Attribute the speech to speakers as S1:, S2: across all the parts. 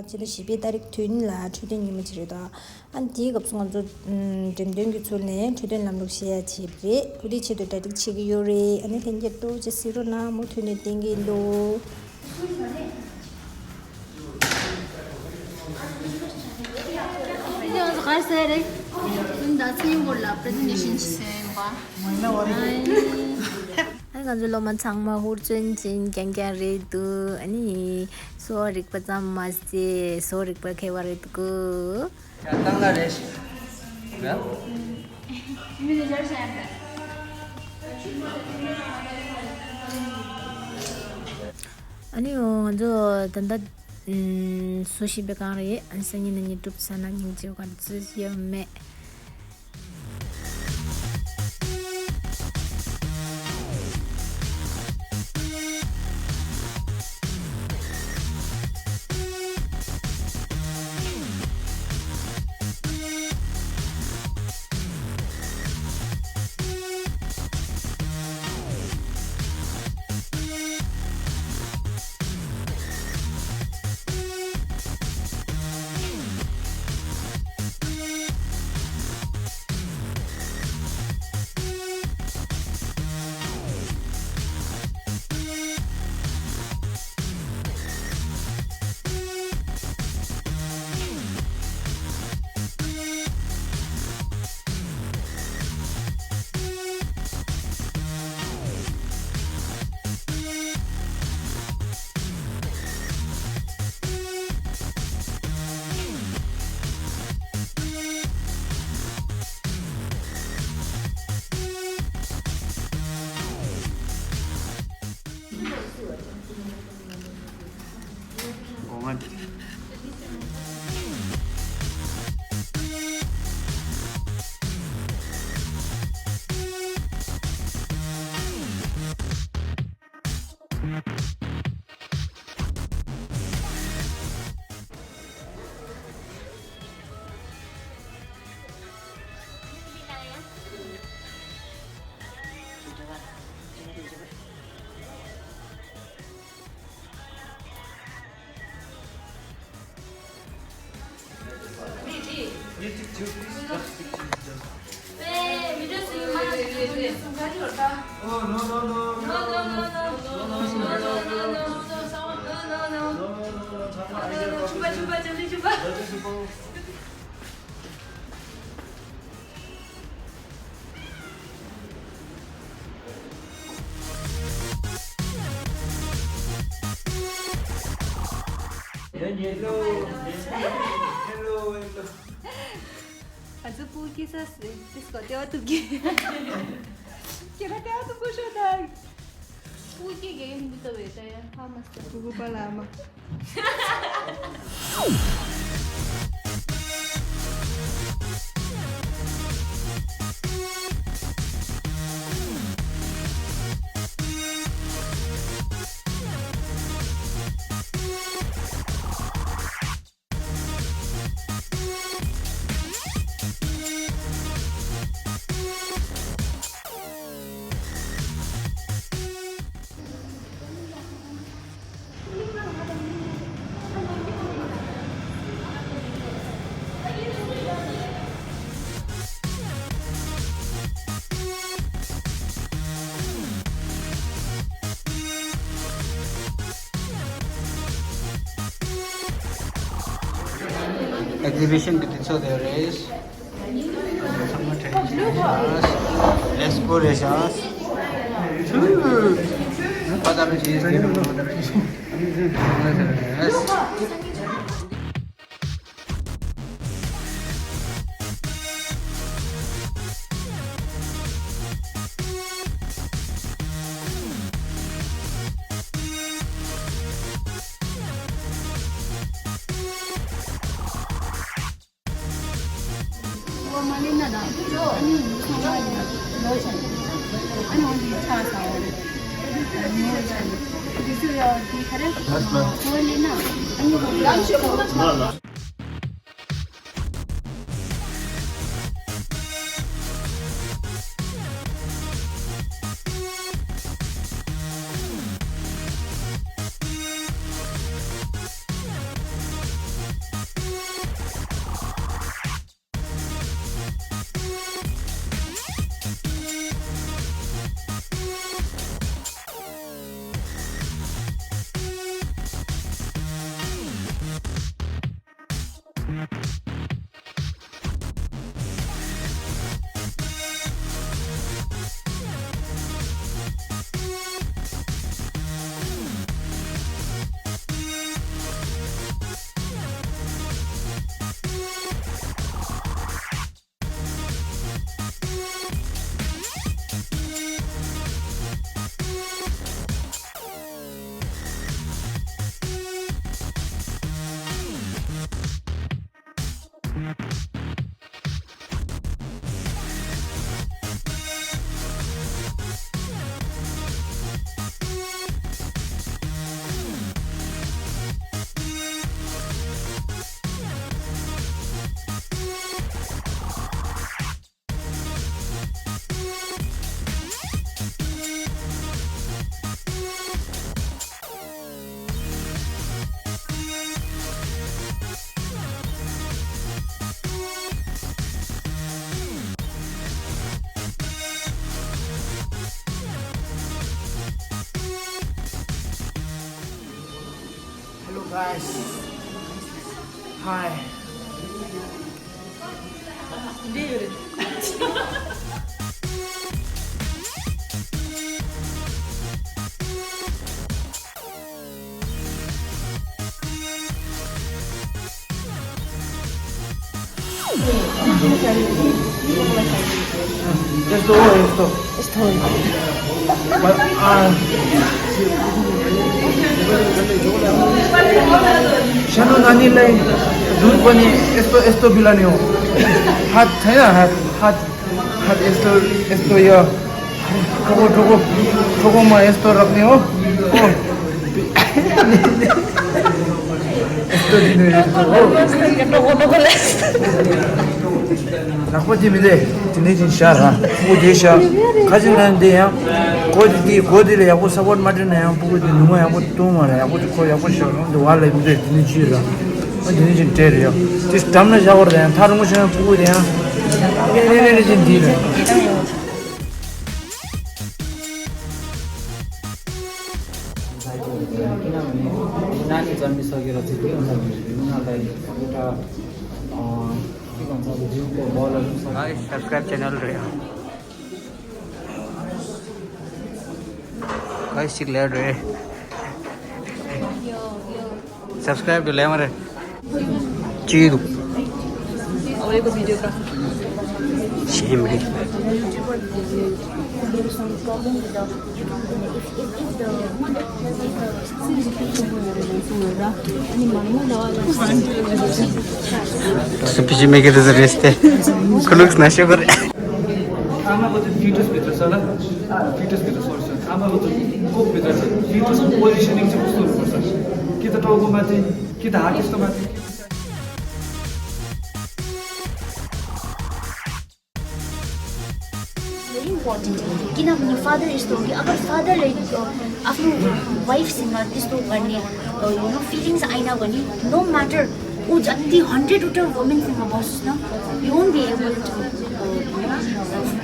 S1: 지도 12달이 튠라 추진님을 지르다 한 뒤가 없은 건 전등기 줄네 추진 남룩시야 집리 우리 지도 다리 치기 요리 아니 현재 또 제시로나 뭐 튠이 땡기로
S2: Video 가세래. 근데 지금 몰라. presentation 시스템 봐.
S1: 간줄로만 장마 호준진 갱갱레드 아니 소릭 빠잠마스제 소릭 빠케와르드고
S3: 땅나레시 뭐야?
S2: Manager 쌤.
S1: 아니요 저 단다 소시베가리 안생이는 유튜브 사나 인지오가 지시험에
S3: 공원
S2: Azu puki sasre. इसको तेवा Tuki. Kira तेवा तुको शोधा. Puki gaya hindi to beta ya. Ha masta. Puko pa lamang.
S3: exhibition so there is explorations other cheese
S4: Hello guys. Hi. Esto. सानो नानीलाई दुध पनि यस्तो यस्तो बिलाउने हो हात छैन हात यस्तो यस्तो यो ठोकोमा यस्तो राख्ने हो यस्तो दिने यस्तो हो 나쁘지 미제 진짜 샤라 무제샤 가지는 데야 고디를 야고 서번 맞으나요 보고 누가 야고 또 말이야 야고 거 야고 쇼는데 와래 미제 진짜 진짜 때려 지 담나 자거든 다른 것은 보고 돼야 얘네는 진짜
S3: नानी जन्मिसकेर चाहिँ के हुन्छ भने उनीहरूलाई एउटा के भन्छ अब जिउको बलहरू सब्सक्राइब च्यानल रह्यो गाइस सिक ल्याड रे सब्सक्राइब to ल्यामरे चिदु
S2: अब यो भिडियो का
S3: सेम रे
S5: there is some problem with the
S3: So पछि मेके त रेस्टे कुलुक्स नशो गरे
S4: आमाको चाहिँ फिटसभित्र छ ल फिटसभित्र सर्छ आमाको चाहिँ कोखभित्र छ फिटसको पोजिसनिङ चाहिँ कस्तो हुनुपर्छ कि त टाउको माथि कि त हात यस्तो माथि
S5: very important किनभने फादर यस्तो हो कि अगर फादरले आफ्नो वाइफसँग त्यस्तो गर्ने फिलिङ्स आएन भने नो म्याटर ऊ जति 100वटा वुमेनसँग बस्छ न you won't be able to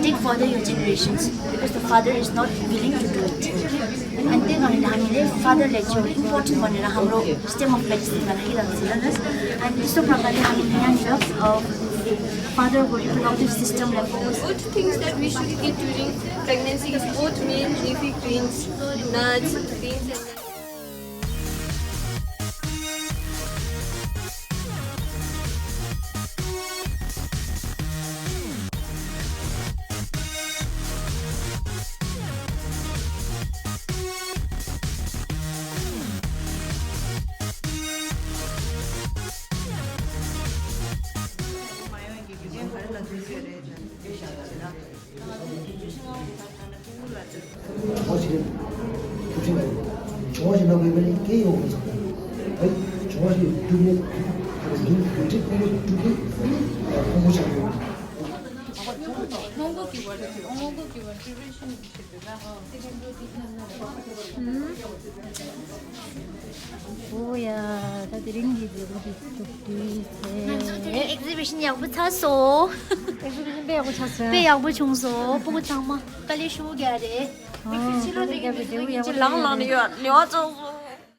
S5: take further your generations because the father is not willing to do it अनि त्यही भएर हामीले फादरलाई चाहिँ इम्पोर्टेन्ट भनेर हाम्रो स्टेम अफ मेडिसिनमा राखिरहेको छ अनि त्यस्तो प्रकारले हामीले यहाँनिर father reproductive system levels.
S2: Good things that we should eat during pregnancy is both meat, leafy greens, nuts, beans and
S6: 정화진하고 이번에 게임 오고 있었다. 정화진 두개 두개 공부하고.
S1: 뭐야 다들 링기지
S5: exhibition 要不厕所
S1: exhibition 배하고 찼어요
S5: 被要不冲所不过长吗？这里书给的。
S1: 这个 video 要不
S2: 朗朗的远，你要走。